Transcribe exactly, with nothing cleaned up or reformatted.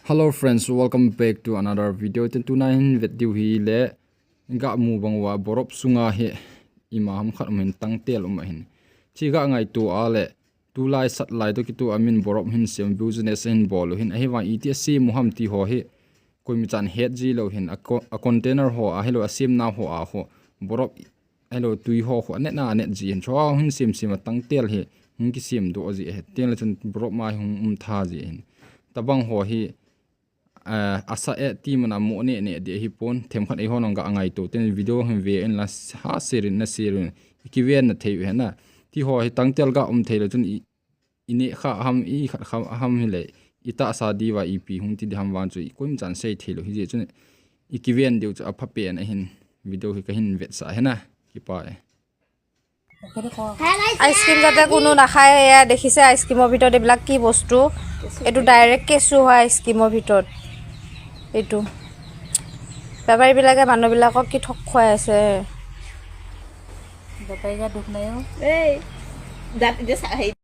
Hello friends, welcome back to another video. Tin tuna hin vet diu hi le, ga mu bang uva borop sunga hi ima ham khat um hin tangtel um ahin. Chi ga ngaito a le, tulai sat lai to kitu amin borop hin sem business hin bol u hin, ahivang iti a sem u ham ti ho hi koimi chan het ji lou hin, a co-, a container ho a, ahilou a semna ho a ho borop, ahilou tui ho ho anet na anet ji hin, chua hin sem sem a tangtel hi hung kisem doh ji ahi. Tin le chun borop ma hi hung um tha ji hin. Tabang ho hi, eh, asa e ti mana mo ne ne di ahi pon, themkhat eiho nung ga ngaito ten video hin ve in la ha share in na share in, i kiven na thei u hi na. Ti ho hi tangtel ga um thei lou chun i, i ne kha ham, i khat kha ham hi le, i tahsa diu va ipi hung ti di ham vang chu i koimi chan sei thei lou hi jeh chun i kiven diu chu apha pen ahin, video hi kahin vetsah hi na. Kipa e. Ice cream যাতে কোনো নাখায়, এয়া দেখিছে আইচক্ৰীমৰ ভিতৰত এইবিলাক কি বস্তু। এইটো ডাইৰেক্ট কেঁচু হয় আইচক্ৰীমৰ ভিতৰত। এইটো বেপাৰীবিলাকে মানুহবিলাকক কি ঠগ খুৱাই আছে। বেপাৰী গাত দুখ নাই অ। এই, দাঁত এতিয়া চা-, হেৰি